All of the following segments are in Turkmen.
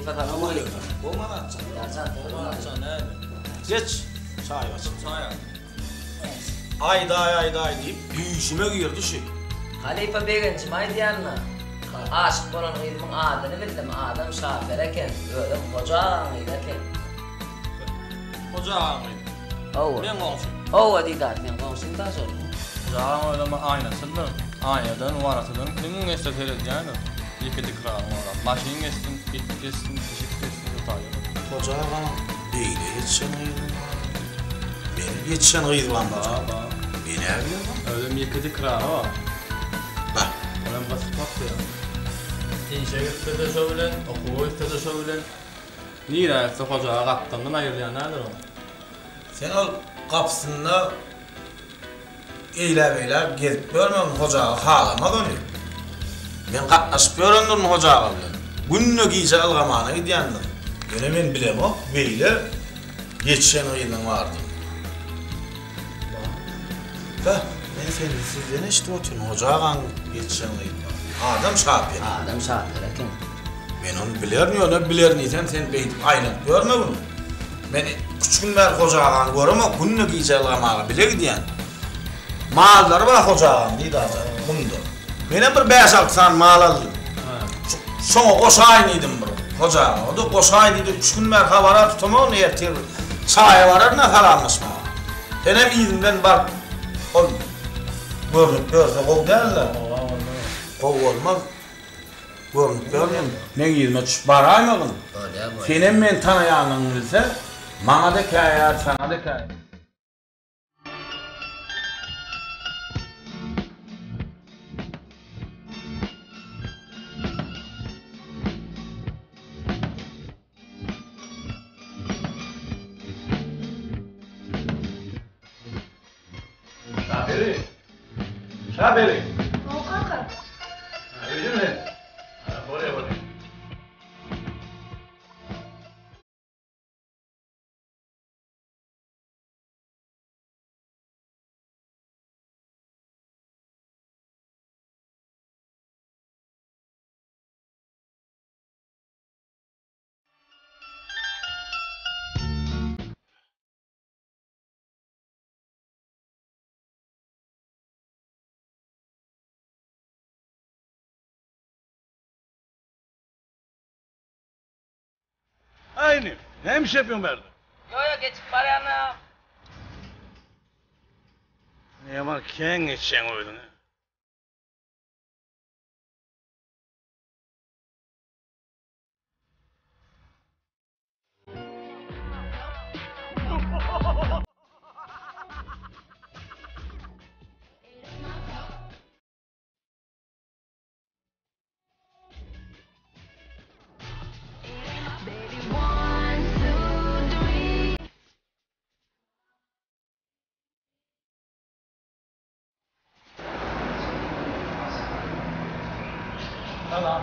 Halypa salowmaleýkim. Gowy Maratjan. Ýarjan, Maratjan näme? Geç, çaý aç. Çaý al. Aýdaý aýdaý diýip düýşüme girdi şu. Halypa Begenjime aýdýanyna, aşyk bolan gyzymyň adyny bildim, adam Şaperi eken, özem Hoja agaň gyzy eken. Hoja agaň gyzy. Hawa. Meň goňşym. Hawa Didar, seň goňşyň da şol. Hoja agaň özem aýnaçyldyr. Aýnadan, warasadan kim geçse seredýändir. Ýeke dikragyň bar. Maşyn geçsin, it geçsin, pişik geçsin, şu taýda. Hoja agaň beýle ýetişen gyzy bar. Meniň ýetişen gyz barmy hoja? Bar, bar. Men-ä bilemok. Özem ýeke dikragy bar. Bar. Olam gysyk bakýar. Işe gitse-de şo bilen, okuwa gitse-de şo bilen. Nirä gitse hoja aga gapdalyndan aýrylýan däldir oň. Sen ol gapysynda Eýläk-beýläk gezip ýörmegin Hoja aga halamaz ony. Men gatnaşyp ýörendirin Hoja aga bilen. Günde gije ylgamana gidýändirin. Ýöne men bilemok beýle ýetişen gyzyň bardygyny. Beh, men seni sizden eşidip otyryn Hoja agaň ýetişen gyzy bar. Adam şaperi. Adam şaperi eken. Men ony bilerin ýöne bilerin diýsem sen beýdip aýlanyp ýörmegin. Men üç gün bäri Hoja agany göremok, günde gije ylgamaga bile gidýän. Mallary bar Hoja agaň diýdi Azat, gumda. Menem bir bäş-alty sany mal aldym. Şoňa goşaýyn diýdim bir Hoja aga. O-da goşaý diýdi, üç gün bäri habara tutamok, indi ertir bir çaýa bararyn-a salamlaşmaga. Senem yzymdan baryp, ol görnüp ýörse gowy däl-de. Gowy bolmaz. Görnüp ýörmün. Meň yzyma düşüp baraýmagyn. Bolýa, bolýa. Senem meni tanaýanyňy bilse, maňa-da käýär, saňa-da käýär. Şaperi! Şaperi! Hawa kaka. Öýdemi sen? Ha, bolýa, bolýa. Aý inim, näme iş ýapýaň bärde? Ýo ýo geçip barýan-a. Ýaman kän geçýäň özüň-ä. Salam.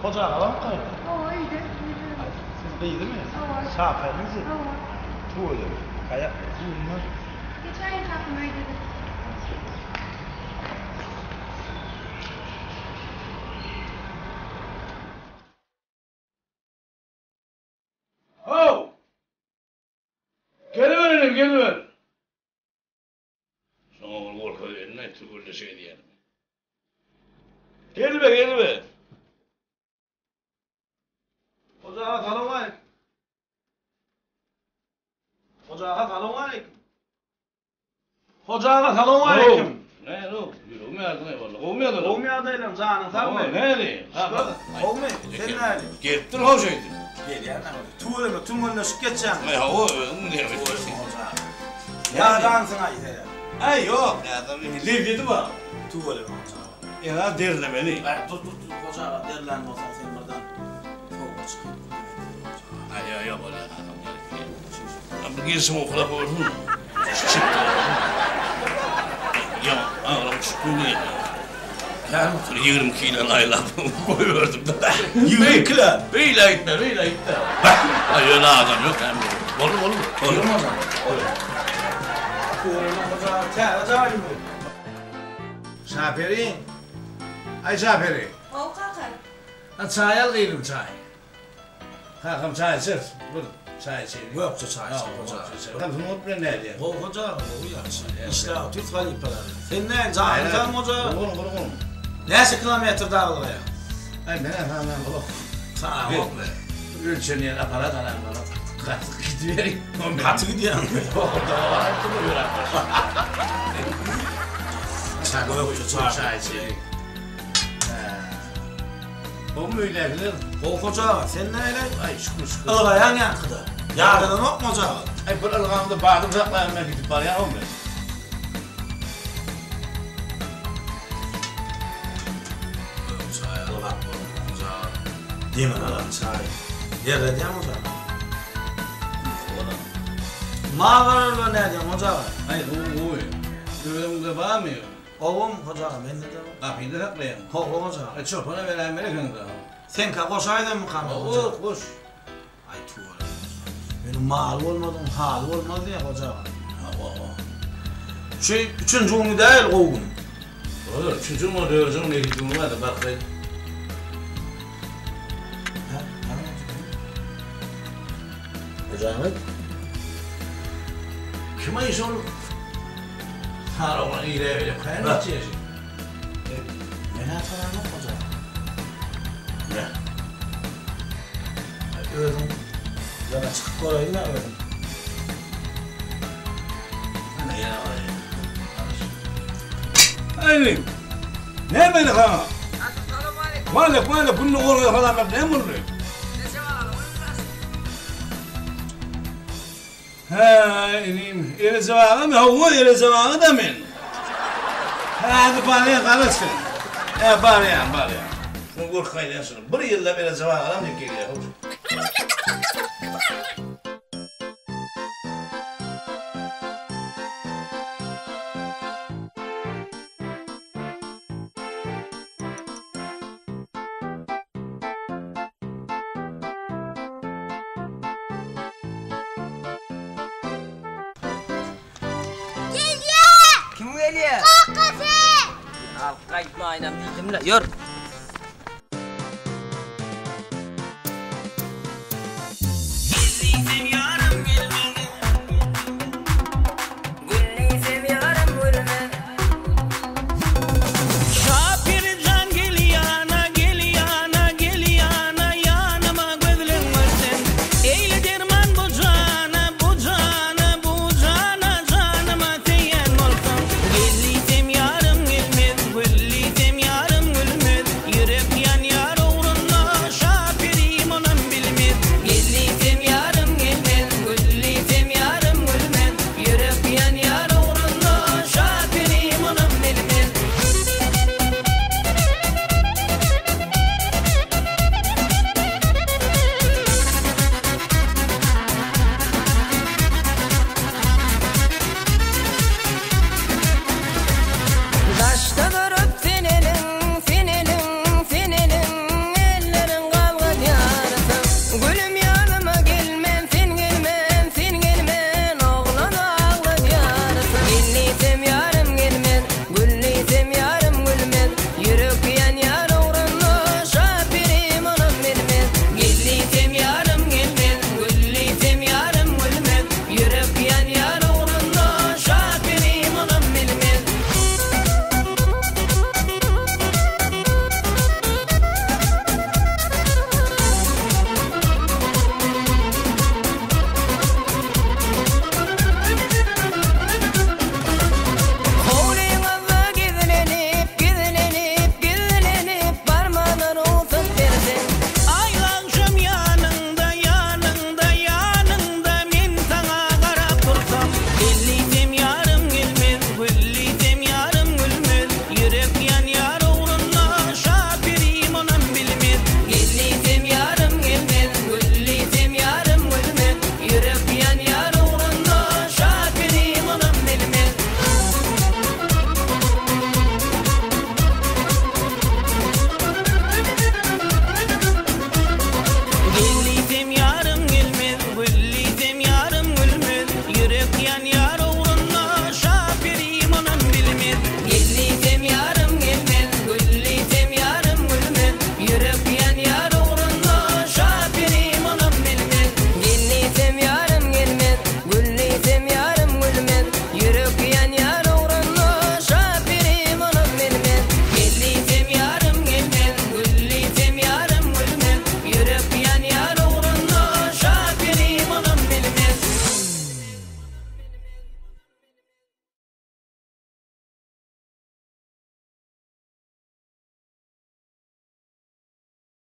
Hoja aga barmyka? Hawa, öýde. Siz gyzymy? Hawa. Şafermisi? Hawa. Tüweleme. Gaýak suwundan. Geçäýiň kakam öýdedir. How! Geliber inim, geliber. Şoňa bir gorkaberin-aý, türgenleşik edýänimi. Gelme, gelme. Hoja aga, salowmaleýkim. Hoja aga, salowmaleýkim. Hoja aga, salowmaleýkim. Näl-ow, ýüregim ýardyň-aý walla. Gowumy ýagdaýlar? Gowumy ýagdaýlar, janyň sagmy? Näli? Gowumy? Sen näli? Gelipdir how şeýdip. Gelýän-ä. Tüweleme, tüňňelleşip geçýäň. Aý, hawa, özüň bilýäň. Ýadansyň-aý sen. Aý, ýok, ýadam, lezzeti bar. Tüweleme, hoja aga. Ýa, derlemeli. Aý, dur, dur, dur, hoja aga, derlän bolsaň sen birden sowuga çykyp. Aý, ýok, ýok, bolýar, kakam, gerek däl. Bir girişim oklap görsün. Ýa, agram düşüp dur. Ýa, 20 kilony aýlap goýberdim. 20 kilo? Beýle gitme, beýle gitme. Aý, ýöne adam ýok, näme. Boldy, boldy. Boldy, boldy. Täze jaýmy? Şaperi? Aý, Şaperi. Haw kaka. Ha, çaý al gyzym, çaý. Kakam çaý içer, bir çaý içeýin. Gökje çaý içer, hoja. Sen sungat bilen nädýäň? Gowy hoja, gowy ýagşy. Işläp otyrys halypalar. Sen näme, janyň sagmy hoja? Gurgun, gurgun. Näçe kilometr dagylgaýaň? Aý, men-ä sanamok. Sanamokmy? Ölçenýän apparat alanlara gaty gidiberin. Gaty gidýäňmi? Çaý gökje çaý. Çaý içeýin. Gowmy öýdäkiler? Gowy hoja aga, sen nähili? Aý, şükür, şükür. Ylgaýaň ýaňkyda. Ýadadanokmy hoja aga? Aý, bir ylgamda badym saklaýan men gidip barýan men. Çaý ylgap bolanok hoja aga. Demir alan çaý. Derledýäňmi hoja aga? Mal-garalar nädýäň hoja aga? Aý, gowy, gowy. Özüňde barmy? Gowum, hoja aga, mende-de bar. Gapyny saklaýaň. Hawa, hoja aga. Aý, çopana beräýmeli ekeniň-dä. Seňkä goşaýdamykam, hoja aga? Hawa, goş. Aý, tüweleme, hoja aga. Ýöne maly bolmadygyň haly bolmaz diýýär, hoja aga. Hawa, hawa. Şu üçünji gün gidäýeli gowy gün. Bolar, üçünji gün, dördünji gün, ikinji gün bardy, baryp gaýt. Hä, näme boldy? Hoja aga? Kim-aý şol? Sary oglan irä beýle kän geçýär şi. Men-ä tanamok hoja. Nä? Özüň ýana çykyp göräýiň-ä özüň. Ana ýene barýar. Aý, näme indi saňa? Assalamualeykum. Waleýkim, waleýkim, günde gorga salam berip näme boldy? Hä, inim, Erejep agamy? Hawa, Erejep aga-da men. Häzir barýan, garaş sen. Hä, barýan, barýan. Şuny görüp gaýdýan şuny. Bir ýyllap Erejep agalam diýip gelýär, how. Gelýär! Kim gelýär? Kakasy! Alyp gaýtmaýynam diýdim-le, ýör.